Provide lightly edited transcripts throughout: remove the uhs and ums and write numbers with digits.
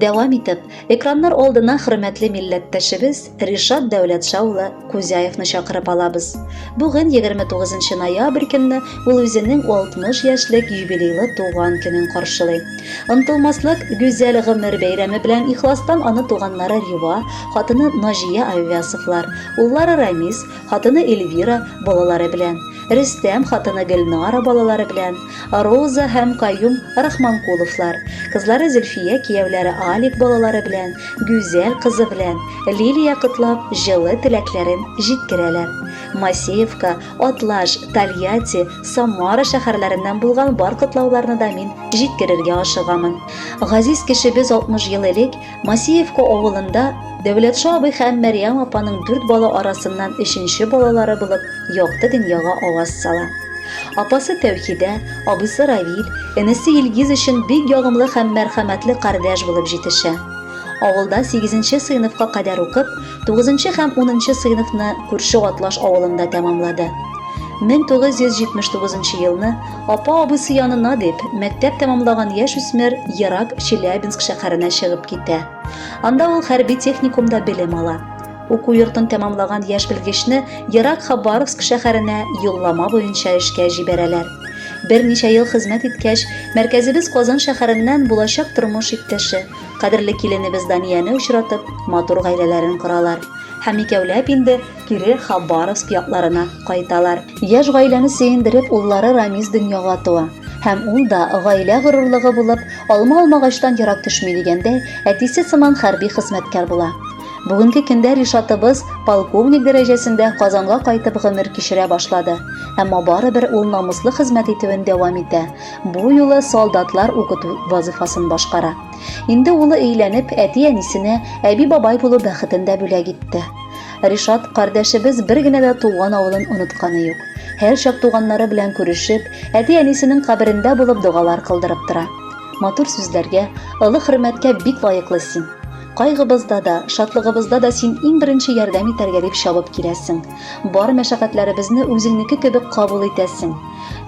Дәвам итеп, экраннар алдына хөрмәтле милләттәшебез Ришат Дәүләтша улы Кузяевны чакырып алабыз. Бүген 29 ноябрь көнне ул үзенең 60 яшьлек юбилейлы туган көнен каршылый. Онтылмаслык гүзәл гомер бәйрәме белән ихластан аны туганнары Рива, хатыны Наҗия Авясовлар, уллары Рамис, хатыны Эльвира балалары белән, Рөстәм хатыны Гөлнара балалары белән, Роза һәм Каюм Рахманкуловлар, кызлары Зөлфия кияүләре Алик балалары белән, Гүзәл кызы белән, Лилия котлап, җылы теләкләрен җиткерәләр. Масеевка, Атлаш, Тольятти, Самара шәһәрләреннән булган бар котлауларны да мин җиткерергә ашыгамын. Газиз кешебез 60 ел элек Масеевка авылында Дәүләтша абый һәм Мәрьям апаның дүрт бала арасыннан өченче балалары булып якты дөньяга аваз сала. Апасы Тәүхидә, абыйсы Равил, энесе Илгиз өчен бик ягымлы һәм мәрхәмәтле кардәш булып җитешә. Авылда сигезенче сыйныфка кадәр укып, тугызынчы һәм унынчы сыйныфны күрше Атлаш авылында тәмамлады. 1979 елны апа абыйсы янына дип, мәктәп тәмамлаган яшь үсмер ерак Челябинск шәһәренә чыгып китә. Анда ул хәрби техникумда белем ала. Уку йортын тәмамлаган яшь белгечне ерак Хабаровск шәһәренә юллама буенча эшкә җибәрәләр. Берничә ел хезмәт иткәч, мәркәзебез Казан шәһәреннән булачак тормыш иптәше, кадерле киленебез Данияне очратып, матур гаиләләрен коралар. Һәм икәүләп инде кире Хабаровск якларына кайталар. Яшь гаиләне сөендереп, уллары Рамис дөньяга туа. Һәм ул да, гаилә горурлыгы булып, алма алмагачтан ерак төшми дигәндәй, әтисе сыман хәрби хезмәткәр була. Бүгенге көндә Ришатыбыз полковник дәрәҗәсендә Казанга кайтып гомер кичерә башлады. Әмма барыбер ул намуслы хезмәт итүен дәвам итә. Бу юлы солдатлар укыту вазыйфасын башкара. Инде улы өйләнеп, әти-әнисенә әби-бабай булу бәхетен дә бүләк итте. Ришат кардәшебез бер генә дә туган авылын онытканы юк. Һәрчак туганнары белән күрешеп, әти-әнисенең каберендә булып догалар кылдырып тора. Матур сүзләргә, олы хөрмәткә бик лаеклы син. Кайгыбызда да, шатлыгыбызда да син иң беренче ярдәм итәргә дип чабып киләсең. Бар мәшәкатьләребезне үзеңнеке кебек кабул итәсең.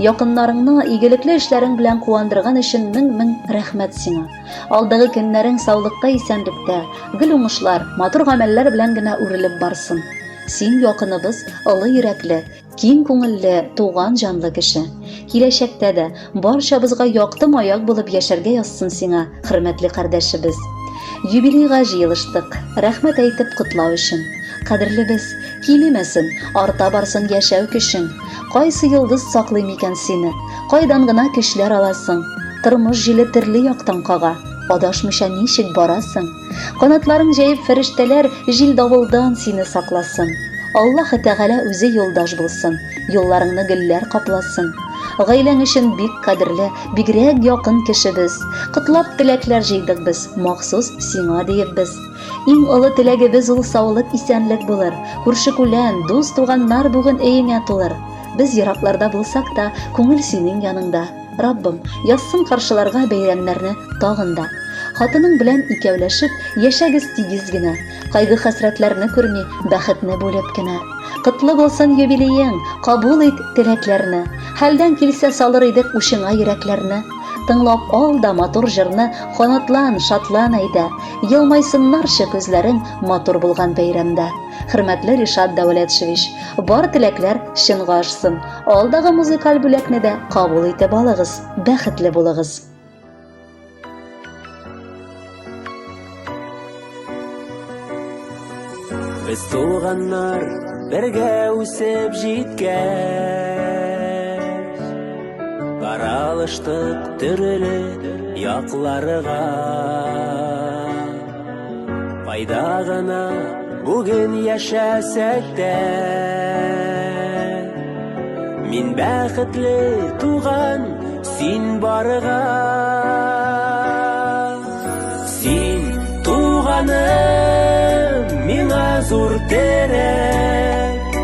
Якыннарыңны игелекле эшләрең белән куандырган өчен мең-мең рәхмәт сиңа. Алдагы көннәрең саулыкта-исәнлектә, гел уңышлар, матур гамәлләр белән генә үрелеп барсын. Син якыныбыз, олы йөрәкле, киң күңелле, туган җанлы кеше. Киләчәктә дә барчабызга якты маяк булып яшәргә язсын сиңа, хөрмәтле кардәшебез. Юбилейга җыелыштык, рәхмәт әйтеп котлау өчен. Кадерлебез, кимемәсен, арта барсын яшәү көчең. Кайсы йолдыз саклый микән сине? Кайдан гына көчләр аласың? Тормыш җиле төрле яктан кага, адашмыйча ничек барасың? Канатларын җәеп фәрештәләр җил-давылдан сине сакласын. Аллаһы Тәгалә үзе юлдаш булсын, юлларыңны гөлләр капласын. Гаиләң өчен бик кадерле, бигрәк якын кешебез. Котлап теләкләр җыйдык без, махсус сиңа диеп без. Иң олы теләгебез ул саулык-исәнлек булыр. Күрше-күлән, дус-туганнар бүген өеңә тулыр. Без еракларда булсак та, күңел синең яныңда. Раббым, язсын каршыларга бәйрәмнәрне тагын да. Хатының белән икәүләшеп, яшәгез тигез генә. Кайгы-хәсрәтләрне күрми, бәхетне бүлеп кенә. Котлы булсын юбилеең, кабул ит теләкләрне. Хәлдән килсә салыр идек учыңа йөрәкләрне. Тыңлап ал да матур җырны, канатлан, шатлан әйдә. Елмайсыннарчы күзләрең матур булган бәйрәмдә. Хөрмәтле Ришат Дәүләтшевич, бар теләкләр чынга ашсын. Алдагы музыкаль бүләкне дә кабул итеп алыгыз, бәхетле булыгыз. Без туганнар бергә үсеп җиткәч, Таралыштык төрле якларга. Кайда гына бүген яшәсәк тә, Мин бәхетле туган, син барга. Син туганым, миңа зур терәк,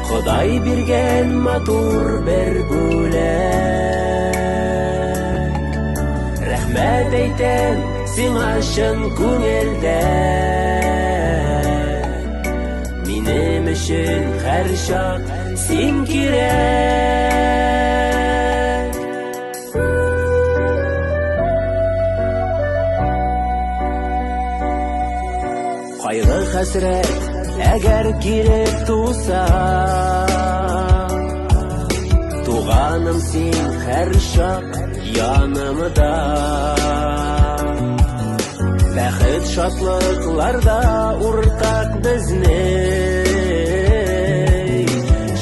Ходай биргән матур бер бүләк. Рәхмәт әйтәм сиңа чын күңелдән. Минем өчен һәрчак син кирәк. Кайгы-хәсрәт әгәр килеп туса, Туганым син һәрчак янымда. Бәхет шатлыкларда уртак безнең,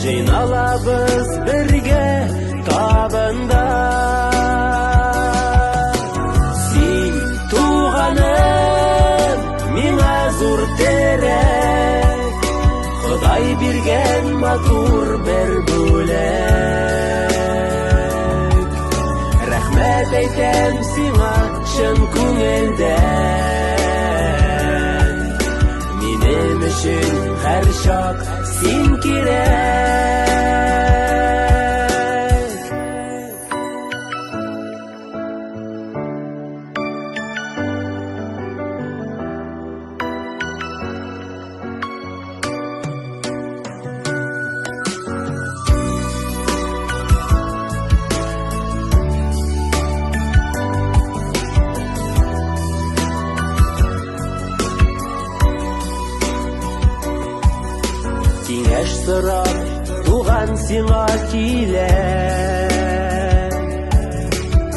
Җыйналабыз бергә табында. Син, туганым, миңа зур терәк, Ходай биргән матур бер бүләк. Рәхмәт әйтәм сиңа чын күңелдән. Минем өчен һәрчак син кирәк. Киңәш сорап, туган сиңа килә.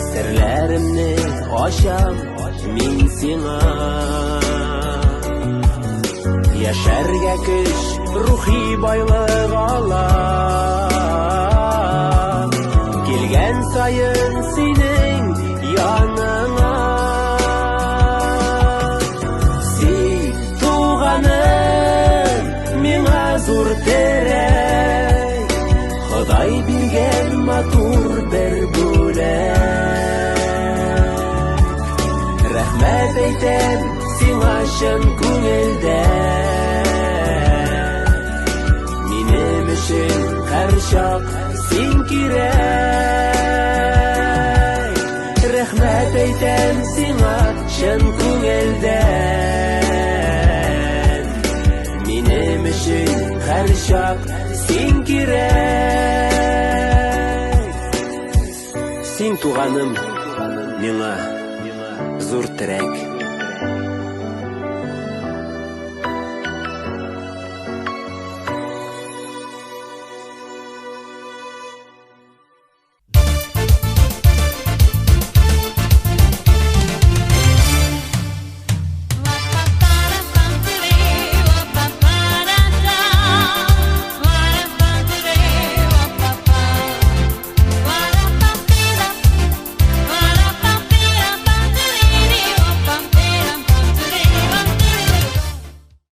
Серләремне ачам мин сиңа. Яшәргә көч, рухи байлык ала. Килгән саен синең яныңа. Син, туганым, миңа зур терәк, Ходай биргән матур бер бүләк. Рәхмәт әйтәм сиңа чын күңелдән. Минем өчен һәрчак син кирәк. Рәхмәт әйтәм сиңа чын күңелдән. Минем өчен һәрчак син кирәк. Син, туганым, миңа зур терәк.